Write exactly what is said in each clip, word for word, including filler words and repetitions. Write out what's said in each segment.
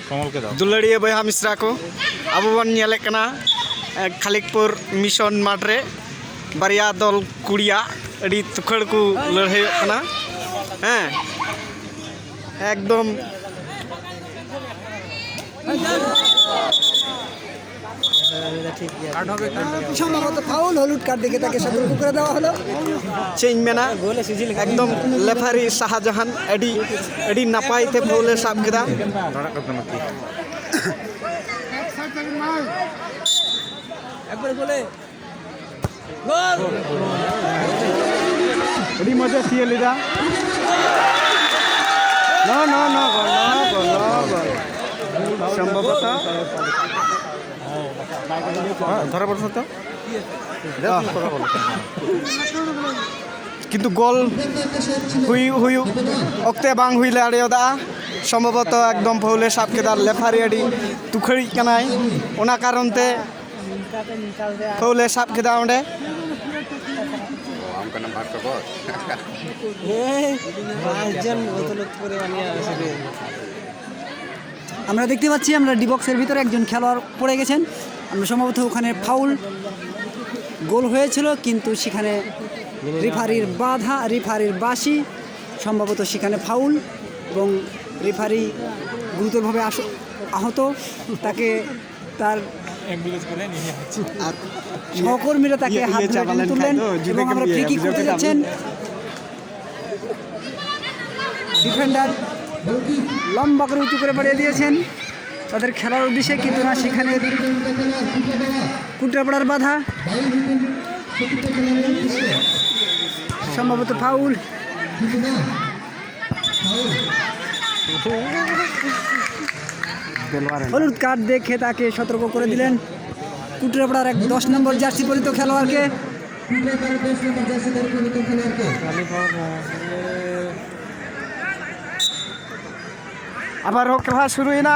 ᱠᱚᱢᱚᱞ ᱠᱮᱫᱟ᱾ ᱫᱩᱞᱟᱹᱲᱤᱭᱟᱹ ᱵᱚᱭᱦᱟ ᱢᱤᱥᱨᱟ ᱠᱚ, ᱟᱵᱚ ᱵᱚᱱ ᱧᱮᱞᱮᱫ ᱠᱟᱱᱟ, ᱮ, ᱠᱷᱟᱞᱤᱠᱯᱩᱨ ᱢᱤᱥᱚᱱ ᱢᱟᱴᱷ ᱨᱮ ᱵᱟᱨᱭᱟ ᱫᱚᱞ ᱠᱩᱲᱤᱭᱟᱜ ᱟᱹᱰᱤ ᱛᱩᱠᱷᱟᱹᱲ ᱠᱚ ᱞᱟᱹᱲᱦᱟᱹᱭᱚᱜ ᱠᱟᱱᱟ᱾ ᱦᱮᱸ, ᱮᱠᱫᱚᱢ᱾ সম্ভবত ফাউল, হলুদ কার্ড দেখে তাকে সতর্ক করে দেওয়া হলো। ᱪᱮᱫ ᱤᱧ ᱢᱮᱱᱟ, ᱮᱠᱫᱚᱢ ᱞᱮᱯᱷᱟᱨᱤ ᱥᱟᱦᱟᱡᱟᱦᱟᱱ ᱟᱹᱰᱤ, ᱟᱹᱰᱤ ᱱᱟᱯᱟᱭ ᱛᱮ ᱯᱷᱟᱣᱩᱞᱮ ᱥᱟᱵ ᱠᱮᱫᱟ᱾ ᱟᱹᱰᱤ ᱢᱚᱡᱽ ᱮ ᱛᱷᱤᱭᱟᱹ ᱞᱮᱫᱟ᱾ ᱱᱚ, ᱱᱚ, ᱱᱚ ᱜᱚᱞ, ᱱᱚ ᱜᱚᱞ, ᱱᱚ ᱜᱚᱞ᱾ ᱥᱚᱢᱵᱷᱚᱵᱚᱛᱚ᱾ ᱦᱮᱸ, ᱫᱷᱚᱨᱮ ᱵᱚᱞ ᱥᱟᱛᱮ᱾ ᱠᱤᱱᱛᱩ ᱜᱳᱞ ᱦᱩᱭᱩᱜ, ᱦᱩᱭᱩᱜ ᱚᱠᱛᱮ ᱵᱟᱝ ᱦᱩᱭ ᱫᱟᱲᱮᱭᱟᱫᱟ᱾ ᱥᱚᱢᱵᱷᱚᱵᱚᱛᱚ ᱮᱠᱫᱚᱢ ᱯᱷᱟᱣᱩᱞᱮ ᱥᱟᱵ ᱠᱮᱫᱟ, ᱞᱮᱯᱷᱟᱨᱤ ᱟᱹᱰᱤ ᱛᱩᱠᱷᱟᱹᱲᱤᱡ ᱠᱟᱱᱟᱭ, ᱚᱱᱟ ᱠᱟᱨᱚᱱ ᱛᱮ ᱯᱷᱟᱣᱩᱞᱮ ᱥᱟᱵ ᱠᱮᱫᱟ ᱚᱸᱰᱮ᱾ ᱟᱢ ᱠᱟᱱᱟᱢ ᱵᱟᱨ ᱠᱷᱚᱵᱚᱨ᱾ এই পাঁচজন বোতল করে বানিয়ে আসবে। আমরা দেখতে পাচ্ছি, আমরা ডি বক্সের ভিতরে একজন খেলোয়াড় পড়ে গেছেন। আমরা সম্ভবত ওখানে ফাউল, গোল হয়েছিল, কিন্তু সেখানে রেফারির বাধা, রেফারির বাঁশি, সম্ভবত সেখানে ফাউল এবং রেফারি গুরুতরভাবে আস-, আহত। তাকে তার আর সহকর্মীরা তাকে ইয়ে, হাত ইয়ে ধরে টেনে চাপালেন তুললেন খায় তো, জিভে এবং আমরা কামড়িয়ে, ফ্রি কিক বুঝতে করতে পারলাম। যাচ্ছেন। ডিফেন্ডার লম্বা করে উঁচু করে বাড়িয়ে দিয়েছেন তাদের খেলার উদ্দেশ্যে, কিন্তু না, সেখানে কুটরাপাড়ার বাধা, সম্ভবত ফাউল। হলুদ কার্ড দেখে তাকে সতর্ক করে দিলেন কুটরাপাড়ার এক দশ নম্বর জার্সি পরিহিত খেলোয়াড়কে। ᱟᱵᱟᱨ ᱦᱚᱸ ᱠᱞᱟᱥ ᱥᱩᱨᱩᱭᱮᱱᱟ᱾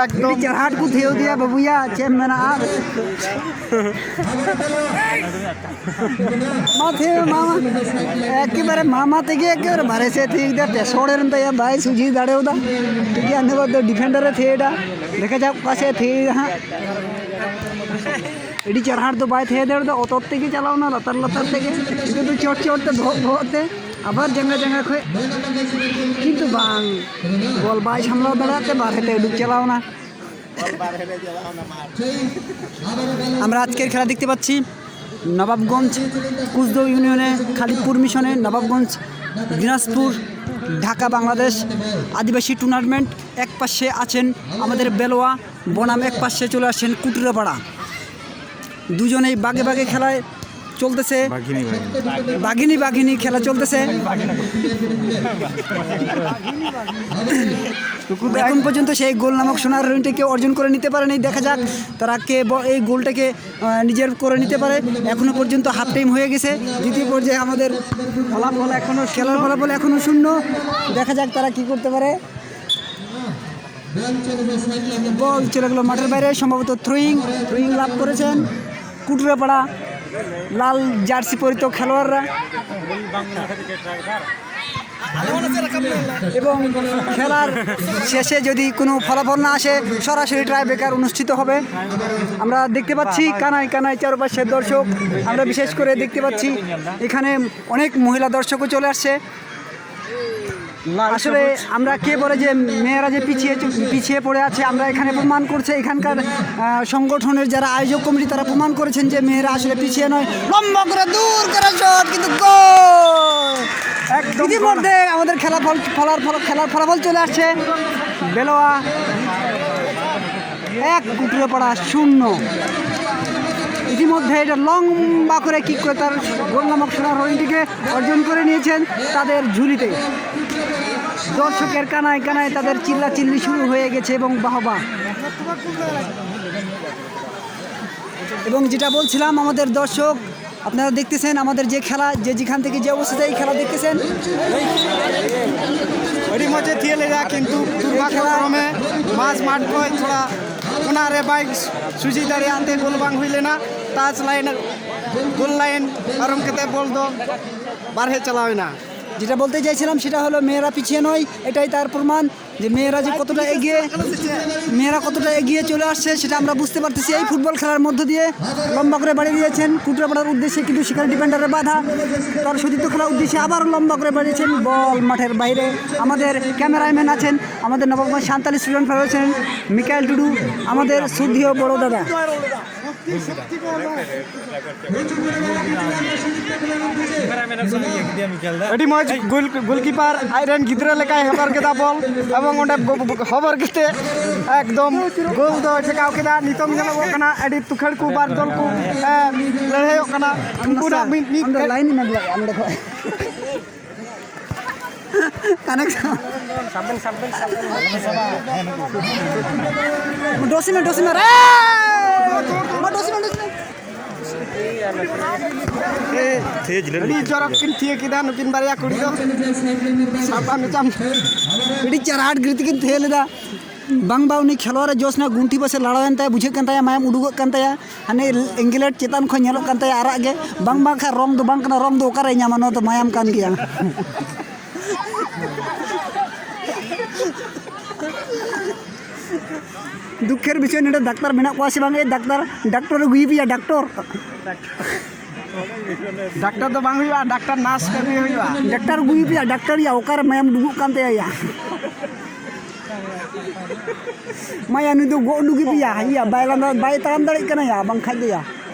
ᱮᱠᱫᱚᱢ᱾ ᱟᱹᱰᱤ ᱪᱮᱦᱨᱟ ᱠᱚ ᱛᱷᱤᱭᱟᱹᱣ ᱜᱮᱭᱟ ᱵᱟᱹᱵᱩᱭᱟ, ᱪᱮᱫ ᱮᱢ ᱢᱮᱱᱟ ᱟᱨ? ᱢᱟ ᱛᱷᱤᱭᱟᱹᱣ, ᱢᱟ, ᱢᱟ᱾ ᱮᱠᱮᱵᱟᱨᱮ ᱢᱟᱢᱟ ᱛᱮᱜᱮ ᱮᱠᱮᱵᱟᱨᱮ ᱵᱟᱨᱦᱮ ᱥᱮᱫ ᱛᱷᱤᱭᱟᱹ ᱠᱮᱫᱟ, ᱯᱮᱥᱚᱲ ᱮᱱ ᱛᱟᱭᱟ, ᱵᱟᱭ ᱥᱩᱡᱷᱤ ᱫᱟᱲᱮᱭᱟᱫᱟ᱾ ᱴᱷᱤᱠ ᱜᱮᱭᱟ, ᱱᱤᱛᱚᱜ ᱫᱚ ᱰᱤᱯᱷᱮᱱᱰᱟᱨ ᱮ ᱛᱷᱤᱭᱟᱹᱭᱮᱫᱟ᱾ ᱫᱮᱠᱷᱟ ᱡᱟᱠ ᱚᱠᱟ ᱥᱮᱫ ᱛᱷᱤᱭᱟᱹᱭᱮᱫᱟ ᱦᱟᱸᱜ᱾ ᱟᱹᱰᱤ ᱪᱮᱦᱨᱟ ᱫᱚ ᱵᱟᱭ ᱛᱷᱤᱭᱟᱹ ᱫᱟᱲᱮᱭᱟᱫᱟ, ᱚᱛᱚᱨ ᱛᱮᱜᱮ ᱪᱟᱞᱟᱣ ᱮᱱᱟ, ᱞᱟᱛᱟᱨ ᱞᱟᱛᱟᱨ ᱛᱮᱜᱮ᱾ ᱱᱤᱛᱚᱜ ᱫᱚ ᱪᱚᱴ ᱪᱚᱴ ᱛᱮ, ᱵᱚᱦᱚᱜ ᱵᱚᱦᱚᱜ ᱛᱮ ᱟᱵᱟᱨ ᱡᱟᱸᱜᱟ ᱡᱟᱸᱜᱟ ᱠᱷᱚᱡ, ᱠᱤᱱᱛᱩ ᱵᱟᱝ, ᱵᱚᱞ ᱵᱟᱭ ᱥᱟᱢᱞᱟᱣ ᱫᱟᱲᱮᱭᱟᱜ ᱛᱮ ᱵᱟᱨᱦᱮ ᱛᱮ ᱩᱰᱩᱠ ᱪᱟᱞᱟᱣ ᱮᱱᱟ। আমরা আজকের খেলা দেখতে পাচ্ছি নবাবগঞ্জ কুসদৌ ইউনিয়নে খালিদপুর মিশনে নবাবগঞ্জ দিনাজপুর ঢাকা বাংলাদেশ আদিবাসী টুর্নামেন্ট। এক পাশে আছেন আমাদের বেলোয়া বনাম, এক পাশে চলে আসছেন কুটুরাপাড়া। দুজনেই বাগে বাগে খেলায় চলতেছে। বাঘিনী বাঘিনী। বাঘিনী বাঘিনী খেলা চলতেছে। এখন পর্যন্ত সেই গোল নামক সোনার হরিণটিকে অর্জন করে নিতে পারেনি। দেখা যাক তারা কে ব- এই গোলটাকে আহ, নিজের করে নিতে পারে। এখনো পর্যন্ত হাফ টাইম হয়ে গেছে। দ্বিতীয় পর্যায়ে আমাদের ফলাফল এখনো, খেলার ফলাফল এখনো শূন্য। দেখা যাক তারা কি করতে পারে। বল চলে গেল মাঠের বাইরে, সম্ভবত থ্রোয়িং। থ্রোয়িং লাভ করেছেন কুটুরাপাড়া লাল জার্সি পরিহিত খেলোয়াড়রা। এবং খেলার শেষে যদি কোনো ফলাফল না আসে, সরাসরি টাই ব্রেকার অনুষ্ঠিত হবে। আমরা দেখতে পাচ্ছি কানায় কানায় চারপাশের দর্শক, আমরা বিশেষ করে দেখতে পাচ্ছি এখানে অনেক মহিলা দর্শকও চলে আসছে। আসলে আমরা কে বলে যে মেয়েরা যে পিছিয়ে পিছিয়ে পড়ে আছে, আমরা এখানে প্রমাণ করছে এখানকার আহ, সংগঠনের যারা আয়োজক কমিটি, তারা প্রমাণ করেছেন যে মেয়েরা আসলে পিছিয়ে নয়। লম্বা করে দূর করে শট, কিন্তু গোল। একদম গোল। ইতিমধ্যে আমাদের খেলা ফল ফলার ফল খেলার ফলাফল চলে আসছে। বেলোয়া এক, কুটুরাপাড়া শূন্য। ইতিমধ্যে এটা লম্বা করে কিক করে তার গোল নামক সোনার হরিণটিকে অর্জন করে নিয়েছেন তাদের ঝুলিতে। দর্শকের কানায় কানায় তাদের চিল্লাচিল্লি শুরু হয়ে গেছে এবং বাহবা। এবং যেটা বলছিলাম, আমাদের দর্শক, আপনারা দেখতেছেন আমাদের যে খেলা, যে যেখান থেকে যে অবস্থাতে এই খেলা দেখতেছেন। ᱟᱹᱰᱤ ᱢᱚᱡᱽ ᱮ ᱛᱷᱤᱭᱟᱹ ᱞᱮᱫᱟ, ᱠᱤᱱᱛᱩ ᱫᱩᱨᱵᱷᱟᱜᱽᱭᱚ ᱠᱨᱚᱢᱮ ᱢᱟᱡᱽ ᱢᱟᱴᱷ ᱠᱷᱚᱱ ᱛᱷᱚᱲᱟ ᱚᱱᱟ ᱨᱮ ᱵᱟᱭ ᱥᱩᱡᱤ ᱫᱟᱲᱮᱭᱟᱜ ᱛᱮ ᱜᱳᱞ ᱵᱟᱝ ᱦᱩᱭ ᱞᱮᱱᱟ᱾ ᱴᱟᱪ ᱞᱟᱭᱤᱱ, ᱜᱳᱞ ᱞᱟᱭᱤᱱ ᱯᱟᱨᱚᱢ ᱠᱟᱛᱮ ᱵᱚᱞ ᱫᱚ ᱵᱟᱨᱦᱮ ᱪᱟᱞᱟᱣ ᱮᱱᱟ᱾ যেটা বলতে চাইছিলাম সেটা হলো মেয়েরা পিছিয়ে নয়, এটাই তার প্রমাণ যে মেয়েরা যে কতটা এগিয়ে, মেয়েরা কতটা এগিয়ে চলে আসছে সেটা আমরা বুঝতে পারতেছি এই ফুটবল খেলার মধ্য দিয়ে। লম্বা করে বাড়িয়ে দিয়েছেন কুটরাপাড়ার উদ্দেশ্যে, কিন্তু সেখানে ডিফেন্ডারের বাধা। তার সতীর্থ খেলার উদ্দেশ্যে আবার লম্বা করে বাড়িয়েছেন বল মাঠের বাইরে। আমাদের ক্যামেরাম্যান আছেন, আমাদের নবাবগঞ্জ সান্তালি স্টুডেন্ট ফেডারেশন মিকাইল টুডু, আমাদের শ্রদ্ধেয় বড় দাদা। ᱟᱹᱰᱤ ᱢᱚᱡᱽ ᱜᱳᱞ, ᱜᱳᱞᱠᱤᱯᱟᱨ ᱟᱡ ᱨᱮᱱ ᱜᱤᱫᱽᱨᱟᱹ ᱞᱮᱠᱟᱭ ᱦᱚᱵᱚᱨ ᱠᱮᱫᱟ ᱵᱚᱞ, ᱮᱵᱚᱝ ᱚᱸᱰᱮ ᱜᱳ-, ᱜᱳ-, ᱦᱚᱵᱚᱨ ᱠᱟᱛᱮ ᱮᱠᱫᱚᱢ ᱜᱳᱞ ᱫᱚ ᱴᱷᱮᱠᱟᱣ ᱠᱮᱫᱟ᱾ ᱱᱤᱛᱚᱝ ᱧᱮᱞᱚᱜᱚᱜ ᱠᱟᱱᱟ ᱟᱹᱰᱤ ᱛᱩᱠᱷᱟᱹᱲ ᱠᱚ ᱵᱟᱨ ᱫᱚᱞ ᱠᱚ, ᱮ, ᱞᱟᱹᱲᱦᱟᱹᱭᱚᱜ ᱠᱟᱱᱟ᱾ ᱩᱱᱠᱩ ᱫᱚ ᱢᱤᱫ, ᱢᱤᱫ ᱟᱢ ᱫᱚ ᱞᱟᱭᱤᱱ ᱮᱢ ᱞᱟᱜᱟᱜᱼᱟ ᱱᱚᱸᱰᱮ ᱠᱷᱚᱱ᱾ ᱠᱟᱱᱮᱠᱥᱚᱱ᱾ ᱰᱚᱥᱤ ᱢᱮ, ᱰᱚᱥᱤ ᱢᱮ ᱨᱮ᱾ ᱢᱟ ᱰᱚᱥᱤ ᱢᱮ, ᱰᱚᱥᱤ ᱢᱮ᱾ ᱟᱹᱰᱤ ᱡᱚᱨᱚᱠ ᱠᱤᱱ ᱛᱷᱤᱭᱟᱹ ᱠᱮᱫᱟ ᱱᱩᱠᱤᱱ ᱵᱟᱨᱭᱟ ᱠᱩᱲᱤ ᱫᱚ᱾ ᱥᱟᱵ ᱢᱮᱪᱟᱢ᱾ ᱟᱹᱰᱤ ᱪᱟᱨᱦᱟᱴ ᱜᱤᱨᱤ ᱛᱮᱠᱤᱱ ᱛᱷᱤᱭᱟᱹ ᱞᱮᱫᱟ᱾ ᱵᱟᱝ ᱵᱟ, ᱩᱱᱤ ᱠᱷᱮᱞᱣᱟᱲ ᱮ ᱡᱚᱥ ᱮᱱᱟ, ᱜᱩᱱᱴᱷᱤ ᱯᱟᱥᱮ ᱞᱟᱲᱟᱣᱮᱱ ᱛᱟᱭᱟ, ᱵᱩᱡᱷᱟᱹᱜ ᱠᱟᱱ ᱛᱟᱭᱟ ᱢᱟᱭᱟᱢ ᱩᱰᱩᱠᱚᱜ ᱠᱟᱱ ᱛᱟᱭᱟ᱾ ᱦᱟᱱᱮ ᱮᱝᱜᱮᱞᱮᱴ ᱪᱮᱛᱟᱱ ᱠᱷᱚᱱ ᱧᱮᱞᱚᱜ ᱠᱟᱱ ᱛᱟᱭᱟ ᱟᱨᱟᱜ ᱜᱮ᱾ ᱵᱟᱝ ᱵᱟᱝᱠᱷᱟᱱ ᱨᱚᱝ ᱫᱚ ᱵᱟᱝ ᱠᱟᱱᱟ, ᱨᱚᱝ ᱫᱚ ᱚᱠᱟᱨᱮᱭ ᱧᱟᱢᱟ? ᱱᱚᱣᱟ ᱫᱚ ᱢᱟᱭᱟᱢ ᱠᱟᱱ ᱜᱮᱭᱟ᱾ ᱫᱩᱠᱷᱮᱨ ᱵᱤᱥᱚᱭ, ᱱᱚᱰᱮ ᱰᱟᱠᱛᱟᱨ ᱢᱮᱱᱟᱜ ᱠᱚᱣᱟ ᱥᱮ ᱵᱟᱝ? ᱮ ᱰᱟᱠᱛᱟᱨ, ᱰᱟᱠᱛᱚᱨ ᱟᱹᱜᱩᱭᱮ ᱯᱮᱭᱟ, ᱰᱟᱠᱛᱚᱨ᱾ ᱰᱟᱠᱛᱟᱨ ᱫᱚ ᱵᱟᱝ ᱦᱩᱭᱩᱜᱼᱟ, ᱰᱟᱠᱛᱟᱨ ᱱᱟᱨᱥ ᱠᱟᱹᱢᱤ ᱦᱩᱭᱩᱜᱼᱟ᱾ ᱰᱟᱠᱛᱟᱨ ᱟᱹᱜᱩᱭᱮ ᱯᱮᱭᱟ, ᱰᱟᱠᱛᱟᱨ ᱭᱟ, ᱚᱠᱟᱨᱮ ᱢᱟᱭᱟᱢ ᱰᱩᱵᱩᱜ ᱠᱟᱱ ᱛᱟᱭᱟ ᱭᱟ? ᱢᱟ ᱭᱟ, ᱱᱩᱭ ᱫᱚ ᱜᱚᱜ ᱩᱰᱩᱠᱮ ᱯᱮᱭᱟ, ᱦᱟᱭ ᱭᱟ, ᱵᱟᱭ ᱞᱟᱸᱫᱟ, ᱵᱟᱭ ᱛᱟᱲᱟᱢ ᱫᱟᱲᱮᱭᱟᱜ ᱠᱟᱱᱟ ᱭᱟ, ᱵᱟᱝᱠᱷᱟᱡ ᱫᱚ ᱭᱟ᱾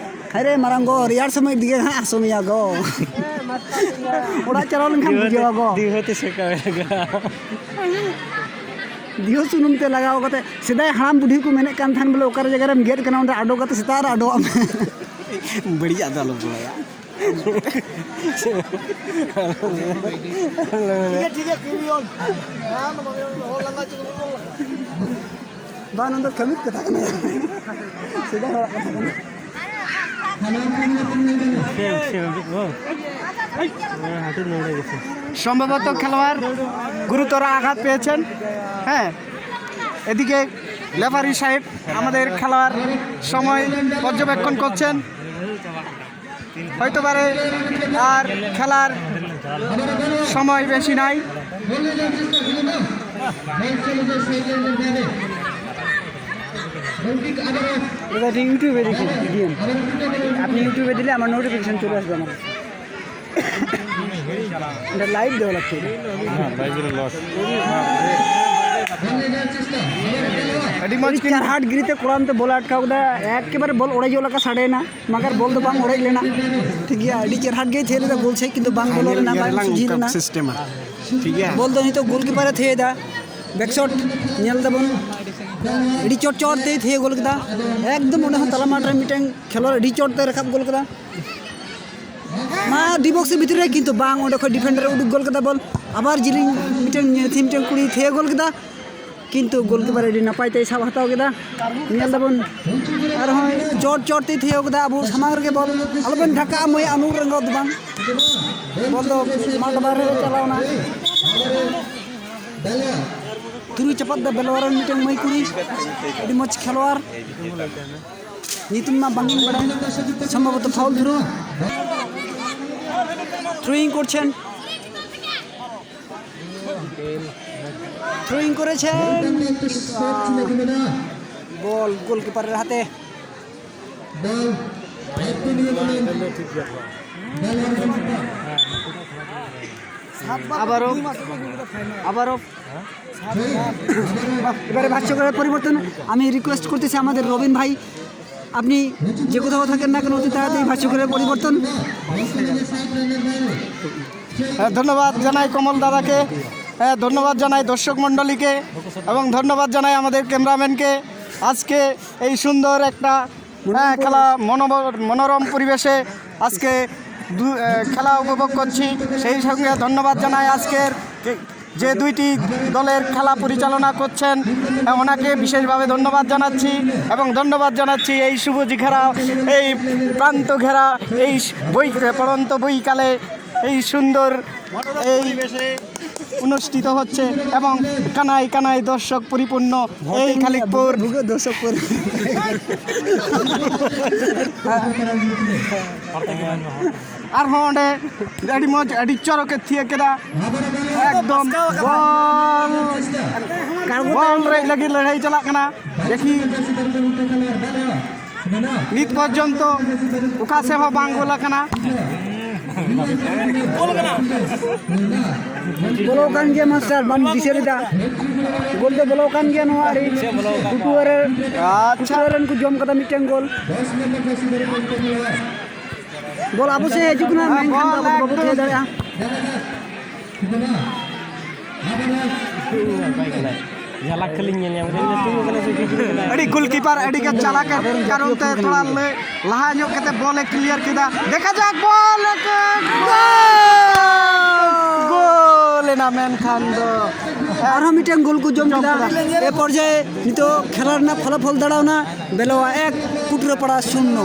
ᱦᱟᱭ ᱨᱮ ᱢᱟᱨᱟᱝ ᱜᱚ, ᱨᱮᱭᱟᱲ ᱥᱚᱢᱚᱭ ᱫᱤᱜᱮ ᱦᱟᱸᱜ ᱦᱟᱹᱥᱩ ᱢᱮᱭᱟ ᱜᱚ᱾ ᱚᱲᱟᱜ ᱪᱟᱞᱟᱣ ᱞᱮᱱᱠᱷᱟᱱ ᱵᱩᱡᱷᱟᱹᱣᱟ ᱜᱚ᱾ ᱫᱤᱦᱟᱹᱛᱤ ᱥᱮᱠᱟᱣ ᱞᱟᱜᱟ᱾ ᱫᱤᱦᱟᱹ ᱥᱩᱱᱩᱢ ᱛᱮ ᱞᱟᱜᱟᱣ ᱠᱟᱛᱮ, ᱥᱮᱫᱟᱭ ᱦᱟᱲᱟᱢ ᱵᱩᱰᱷᱤ ᱠᱚ ᱢᱮᱱᱮᱫ ᱠᱟᱱ ᱛᱟᱦᱮᱱ ᱵᱚᱞᱮ, ᱚᱠᱟᱨᱮ ᱡᱟᱭᱜᱟ ᱨᱮᱢ ᱜᱮᱫ ᱠᱟᱱᱟ ᱚᱸᱰᱮ ᱟᱰᱚ ᱠᱟᱛᱮ ᱥᱮᱛᱟᱜ ᱨᱮ ᱟᱰᱚᱣᱟᱜ ᱢᱮ᱾ ᱵᱟᱹᱲᱤᱡᱟᱜ ᱫᱚ ᱟᱞᱚᱢ ᱵᱟᱲᱟᱭᱟ᱾ ᱴᱷᱤᱠ ᱜᱮᱭᱟ, ᱴᱷᱤᱠ ᱜᱮᱭᱟ, ᱠᱤᱨᱤᱭᱚᱱ᱾ ᱵᱟᱝ, ᱱᱚᱣᱟ ᱫᱚ ᱠᱟᱹᱢᱤ ᱠᱟᱛᱷᱟ ᱠᱟᱱᱟ᱾ ᱥᱮᱫᱟᱭ ᱦᱚᱲᱟᱜ ᱠᱟᱛᱷᱟ ᱠᱟᱱᱟ᱾ সেম সেম ও। হাঁটু নড়ে গেছে। সম্ভবত খেলোয়াড় গুরুতর আঘাত পেয়েছেন। হ্যাঁ, এদিকে রেফারি সাহেব আমাদের খেলার সময় পর্যবেক্ষণ করছেন। হইতে পারে আর খেলার সময় বেশি নাই। এটা ঠিক ইউটিউবে দেখি, দিয়েন। আপনি ইউটিউবে দিলে আমার নোটিফিকেশন চলে আসবে আমার। এটা লাইভ দেওয়া লাগছে। ᱟᱹᱰᱤ ᱢᱚᱡᱽ ᱠᱤᱱ ᱪᱟᱨᱦᱟᱴ ᱜᱤᱨᱤᱛᱮ ᱠᱚᱲᱟᱢ ᱛᱮ ᱵᱚᱞ ᱟᱴᱠᱟᱣ ᱠᱮᱫᱟ᱾ ᱮᱠᱮᱵᱟᱨᱮ ᱵᱚᱞ ᱚᱲᱮᱡᱚᱜ ᱞᱮᱠᱟ ᱥᱟᱰᱮᱭᱮᱱᱟ, ᱢᱟᱜᱟᱨ ᱵᱚᱞ ᱫᱚ ᱵᱟᱝ ᱚᱲᱮᱡ ᱞᱮᱱᱟ᱾ ᱴᱷᱤᱠ ᱜᱮᱭᱟ, ᱟᱹᱰᱤ ᱪᱮᱨᱦᱟᱴ ᱜᱮᱭ ᱛᱷᱤᱭᱟᱹ ᱞᱮᱫᱟ, ᱜᱳᱞ ᱥᱮᱫ ᱠᱤᱱᱛᱩ ᱵᱟᱝ ᱵᱚᱞᱚ ᱞᱮᱱᱟ, ᱵᱟᱝ ᱥᱚᱡᱷᱤ ᱞᱮᱱᱟ᱾ ᱴᱷᱤᱠ ᱜᱮᱭᱟ᱾ ᱵᱚᱞ ᱫᱚ ᱱᱤᱛᱚᱜ ᱜᱳᱞᱠᱤᱯᱟᱨᱮ ᱛᱷᱤᱭᱟᱹᱭᱮᱫᱟ᱾ ᱵᱮᱠᱥᱚᱴ ᱧᱮᱞ ᱫᱟᱵᱚᱱ, ᱟᱹᱰᱤ ᱪᱚᱴ ᱪᱚᱴ ᱛᱮᱭ ᱛᱷᱤᱭᱟᱹ ᱜᱳᱞ ᱠᱮᱫᱟ᱾ ᱮᱠᱫᱚᱢ ᱚᱸᱰᱮ ᱦᱚᱸ ᱛᱟᱞᱟ ᱢᱟᱴᱷ ᱨᱮ ᱢᱤᱫᱴᱮᱱ ᱠᱷᱮᱞᱳᱰ ᱟᱹᱰᱤ ᱪᱚᱴ ᱛᱮ ᱨᱟᱠᱟᱵ ᱜᱳᱞ ᱠᱮᱫᱟ᱾ ᱢᱟ ᱰᱤ ᱵᱚᱠᱥ ᱵᱷᱤᱛᱨᱤ ᱨᱮ, ᱠᱤᱱᱛᱩ ᱵᱟᱝ, ᱚᱸᱰᱮ ᱠᱷᱚᱱ ᱰᱤᱯᱷᱮᱱᱰᱟᱨ ᱮ ᱩᱰᱩᱠ ᱜᱳᱞ ᱠᱮᱫᱟ ᱵᱚᱞ᱾ ᱟᱵᱟᱨ ᱡᱤᱞᱤᱧ ᱢᱤᱫᱴᱮᱱ ᱛᱷᱤ ᱢᱤᱫᱴᱮᱱ ᱠᱩᱲᱤ ᱛᱷᱤᱭᱟᱹ ᱜᱳᱞ ᱠᱮᱫᱟ, ᱠᱤᱱᱛᱩ ᱜᱳᱞᱠᱤᱯᱟᱨ ᱟᱹᱰᱤ ᱱᱟᱯᱟᱭ ᱛᱮᱭ ᱥᱟᱵ ᱦᱟᱛᱟᱣ ᱠᱮᱫᱟ᱾ ᱧᱮᱞ ᱫᱟᱵᱚᱱ ᱟᱨᱦᱚᱸ ᱪᱚᱴ ᱪᱚᱴ ᱛᱮᱭ ᱛᱷᱤᱭᱟᱹ ᱠᱮᱫᱟ᱾ ᱟᱵᱚ ᱥᱟᱢᱟᱝ ᱨᱮᱜᱮ ᱵᱚᱞ, ᱟᱞᱚᱵᱮᱱ ᱰᱷᱟᱠᱟᱜᱼᱟ ᱢᱟᱹᱭ, ᱟᱹᱱᱩᱨ ᱨᱮᱸᱜᱟᱣ ᱫᱚ ᱵᱟᱝ, ᱵᱚᱞ ᱫᱚ ᱢᱟᱴ ᱵᱟᱦᱨᱮ ᱨᱮ ᱪᱟᱞᱟᱣᱱᱟ᱾ ᱛᱩᱨᱩᱭ ᱪᱟᱯᱟᱫ ᱫᱟ ᱵᱮᱞᱣᱟᱨ ᱨᱮᱱ ᱢᱤᱫᱴᱮᱱ ᱢᱟᱹᱭ ᱠᱩᱲᱤ, ᱟᱹᱰᱤ ᱢᱚᱡᱽ ᱠᱷᱮᱞᱣᱟᱲ᱾ ᱧᱩᱛᱩᱢ ᱢᱟ ᱵᱟᱝᱤᱧ ᱵᱟᱲᱟᱭ, ᱥᱚᱢᱵᱷᱚᱵᱚᱛᱚ ᱯᱷᱟᱣᱩᱞ ᱛᱷᱨᱳ᱾ থ্রোয়িং করছেন, থ্রোয়িং করেছেন, বল গোলকিপারের হাতে। আবারও, আবারও এবারে ভাষ্যকারের পরিবর্তন। আমি রিকোয়েস্ট করতেছি আমাদের রবিন ভাই, আপনি যে কোথাও থাকেন না কেন, অতি তাড়াতাড়ি ভাষ্যকারের পরিবর্তন। হ্যাঁ, ধন্যবাদ জানাই কমল দাদাকে, হ্যাঁ, ধন্যবাদ জানাই দর্শক মণ্ডলীকে এবং ধন্যবাদ জানাই আমাদের ক্যামেরাম্যানকে। আজকে এই সুন্দর একটা, হ্যাঁ, খেলা মনোব-, মনোরম পরিবেশে আজকে দু-, আহ, খেলা উপভোগ করছি। সেই সঙ্গে ধন্যবাদ জানাই আজকের কে-, যে দুইটি দলের খেলা পরিচালনা করছেন, ওনাকে বিশেষভাবে ধন্যবাদ জানাচ্ছি এবং ধন্যবাদ জানাচ্ছি এই শুভ ঘেরা, এই প্রান্ত ঘেরা, এই বই পড়ন্ত বইকালে এই সুন্দর এই অনুষ্ঠিত হচ্ছে এবং কানায় কানায় দর্শক পরিপূর্ণ এই খালিকপুর। ᱟᱨᱦᱚᱸ ᱚᱸᱰᱮ ᱟᱹᱰᱤ ᱢᱚᱡᱽ, ᱟᱹᱰᱤ ᱪᱚᱨᱚᱠᱮ ᱛᱷᱤᱭᱟᱹ ᱠᱮᱫᱟ᱾ ᱮᱠᱫᱚᱢ ᱵᱚᱞ, ᱵᱚᱞ ᱨᱮᱡ ᱞᱟᱹᱜᱤᱫ ᱞᱟᱹᱲᱦᱟᱹᱭ ᱪᱟᱞᱟᱜ ᱠᱟᱱᱟ᱾ ᱫᱮᱠᱷᱤ, ᱱᱤᱛ ᱯᱚᱨᱡᱚᱱᱛᱚ ᱚᱠᱟ ᱥᱮᱫ ᱦᱚᱸ ᱵᱟᱝ ᱜᱳᱞ ᱟᱠᱟᱱᱟ᱾ ᱵᱚᱞᱚ ᱠᱟᱱ ᱜᱮᱭᱟ ᱢᱟᱥᱴᱟᱨ, ᱵᱟᱢ ᱫᱤᱥᱟᱹ ᱞᱮᱫᱟ? ᱜᱳᱞ ᱫᱚ ᱵᱚᱞᱚ ᱠᱟᱱ ᱜᱮᱭᱟ ᱱᱚᱣᱟ ᱟᱹᱰᱤ ᱜᱷᱩᱴᱩ ᱨᱮ, ᱟᱪᱪᱷᱟ᱾ ᱜᱷᱩᱴᱩ ᱨᱮᱱ ᱠᱚ ᱡᱚᱢ ᱠᱟᱫᱟ ᱢᱤᱫᱴᱮᱱ ᱜᱳᱞ᱾ ᱵᱚᱞ ᱟᱵᱚ ᱥᱮᱫ ᱦᱤᱡᱩᱜ ᱠᱟᱱᱟ, ᱢᱮᱱᱠᱷᱟᱱ ᱫᱚ ᱟᱵᱚ ᱫᱚ ᱵᱟᱵᱚ ᱛᱷᱤᱭᱟᱹ ᱫᱟᱲᱮᱭᱟᱜᱼᱟ᱾ ᱡᱷᱟᱞᱟᱠ ᱠᱷᱟᱹᱞᱤᱧ ᱧᱮᱞ ᱧᱟᱢ ᱠᱮᱫᱟ, ᱤᱧ ᱫᱚ ᱛᱤᱸᱜᱩ ᱠᱟᱱᱟ ᱥᱮ ᱦᱤᱡᱩᱜ ᱠᱟᱱᱟ? ᱟᱹᱰᱤ ᱜᱳᱞᱠᱤᱯᱟᱨ ᱟᱹᱰᱤ ᱜᱮ ᱪᱟᱞᱟᱠ ᱮᱱ ᱠᱟᱨᱚᱱ ᱛᱮ ᱛᱷᱚᱲᱟ ᱞᱮ ᱞᱟᱦᱟ ᱧᱚᱜ ᱠᱟᱛᱮ ᱵᱚᱞ ᱮ ᱠᱞᱤᱭᱟᱨ ᱠᱮᱫᱟ᱾ ᱫᱮᱠᱷᱟ ᱡᱟᱠ, ᱵᱚᱞ ᱮ ᱜᱳᱞ! ᱜᱳᱞ ᱮᱱᱟ, ᱢᱮᱱᱠᱷᱟᱱ ᱫᱚ ᱟᱨᱦᱚᱸ ᱢᱤᱫᱴᱮᱱ ᱜᱳᱞ ᱠᱚ ᱡᱚᱢ ᱠᱮᱫᱟ᱾ ᱮ ᱯᱚᱨᱡᱟᱭᱮ ᱱᱤᱛᱚᱜ ᱠᱷᱮᱞᱟ ᱨᱮᱱᱟᱜ ᱯᱷᱚᱞᱟᱯᱷᱚᱞ ᱫᱟᱸᱲᱟᱣᱱᱟ, ᱵᱮᱞᱣᱟ ᱮᱠ, ᱠᱩᱴᱨᱟᱹᱯᱟᱲᱟ ᱥᱩᱱᱱᱚ᱾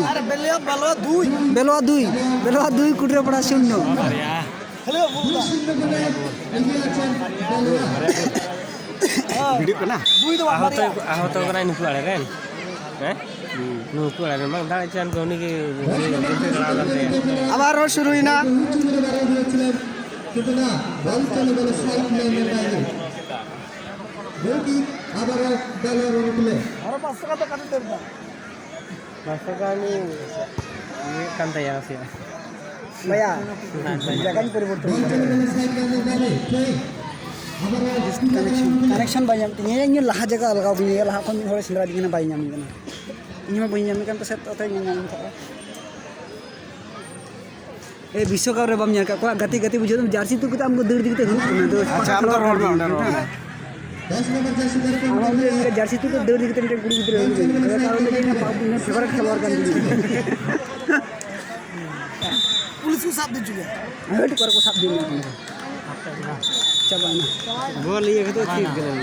ᱵᱮᱞᱣᱟ ᱫᱩᱭ, ᱵᱮᱞᱣᱟ ᱫᱩᱭ, ᱠᱩᱴᱨᱟᱹᱯᱟᱲᱟ ᱥᱩᱱᱱᱚ᱾ ᱵᱷᱤᱰᱤᱭᱳᱜ ᱠᱟᱱᱟ? ᱟᱦᱚᱛ, ᱟᱦᱚᱛ ᱠᱟᱱᱟᱭ ᱱᱩᱠᱩ ᱟᱲᱮ ᱨᱮᱱ᱾ ᱦᱮᱸ? ᱱᱩᱠᱩ ᱟᱲᱮ ᱨᱮᱱ ᱵᱟᱝ ᱫᱟᱲᱮ ᱪᱟᱱ ᱠᱚ ᱩᱱᱤ ᱜᱮ, ᱩᱱᱤ ᱜᱮ ᱪᱟᱞᱟᱣ ᱠᱟᱱ ᱛᱟᱭᱟ᱾ ᱟᱵᱟᱨ ᱦᱚᱸ ᱥᱩᱨᱩᱭᱮᱱᱟ᱾ ᱵᱚᱞ ᱪᱟᱞᱩ ᱵᱚᱞ ᱥᱟᱭᱤᱰ ᱞᱮ ᱢᱮᱱ ᱫᱟ᱾ ᱜᱳᱞᱠᱤᱯ ᱟᱵᱟᱨ ᱵᱚᱞ ᱨᱩᱴ ᱞᱮ᱾ ᱢᱟᱥᱴᱟᱨ ᱠᱟᱹᱢᱤ ᱤᱭᱟᱹᱜ ᱠᱟᱱ ᱛᱟᱭᱟ ᱱᱟᱥᱮᱭᱟᱜ᱾ ᱵᱷᱟᱭᱟ, ᱡᱟᱭᱜᱟᱧ ᱯᱚᱨᱤᱵᱚᱨᱛᱚᱱ ᱠᱟᱫᱟ᱾ ᱠᱟᱱᱮᱠᱥᱚᱱ, ᱠᱟᱱᱮᱠᱥᱚᱱ ᱵᱟᱭ ᱧᱟᱢ ᱛᱤᱧᱟᱹ᱾ ᱤᱧ ᱞᱟᱦᱟ ᱡᱟᱭᱜᱟ ᱟᱞᱜᱟᱣ ᱫᱤᱧᱟᱹ, ᱞᱟᱦᱟ ᱠᱷᱚᱱ ᱢᱤᱫ ᱦᱚᱲᱮ ᱥᱮᱸᱫᱽᱨᱟ ᱤᱫᱤᱧ ᱠᱟᱱᱟ, ᱵᱟᱭ ᱧᱟᱢᱤᱧ ᱠᱟᱱᱟ᱾ ᱤᱧ ᱦᱚᱸ ᱵᱟᱹᱧ ᱧᱟᱢᱮ ᱠᱟᱱ ᱯᱟᱥᱮᱡ, ᱛᱟᱛᱮ ᱤᱧ ᱧᱟᱢ ᱠᱟᱜᱼᱟ᱾ ᱮ, ᱵᱤᱥᱥᱚᱠᱟᱯ ᱨᱮ ᱵᱟᱢ ᱧᱮᱞ ᱠᱟᱜ ᱠᱚᱣᱟ? ᱜᱟᱛᱮ ᱜᱟᱛᱮ ᱵᱩᱡᱷᱟᱹᱣ ᱫᱟᱢ, ᱡᱟᱨᱥᱤ ᱛᱩᱫ ᱠᱟᱛᱮ ᱟᱢ ᱠᱚ ᱫᱟᱹᱲ ᱤᱫᱤ ᱠᱟᱛᱮ ᱦᱩᱭᱩᱜ ᱠᱟᱱᱟ᱾ ᱟᱫᱚ ᱟᱪᱪᱷᱟ, ᱟᱢ ᱫᱚ ᱨᱚᱲ ᱢᱮ, ᱚᱸᱰᱮ ᱨᱚᱲ ᱢᱮ᱾ ᱟᱢᱟᱜ ᱩᱱᱤ ᱡᱟᱨᱥᱤ ᱛᱩᱫ ᱠᱟᱛᱮ ᱫᱟᱹᱲ ᱤᱫᱤ ᱠᱟᱛᱮ ᱢᱤᱫᱴᱮᱱ ᱠᱩᱲᱤ ᱜᱤᱫᱽᱨᱟᱹ ᱦᱩᱭᱩᱜ ᱠᱟᱱᱟ᱾ ᱟᱫᱚ ᱠᱟᱨᱚᱱ ᱫᱚ ᱪᱮᱫ ᱠᱟᱱᱟ? ᱯᱟᱯ ᱩᱱᱤ ᱯᱷᱮᱵᱟᱨᱮᱴ ᱠᱷᱮᱞᱣᱟᱲ ᱠᱟᱱ ᱛᱤᱧᱟ᱾ ᱯᱩᱞᱤᱥ ᱠᱚ ᱥᱟᱵ ᱤᱫᱤ ᱦᱚᱪᱚ ᱠᱮᱫᱟ᱾ ᱦᱟᱹᱴ ᱠᱚᱨᱮ ᱠᱚ ᱥᱟᱵ ᱤᱫᱤ ᱠᱟᱱᱟ᱾ ᱪᱟᱵᱟᱭᱮᱱᱟ᱾ ᱵᱚᱞ ᱤᱭᱟᱹ ᱠᱟᱛᱮ ᱛᱷᱤᱨ ᱠᱮᱫᱟ᱾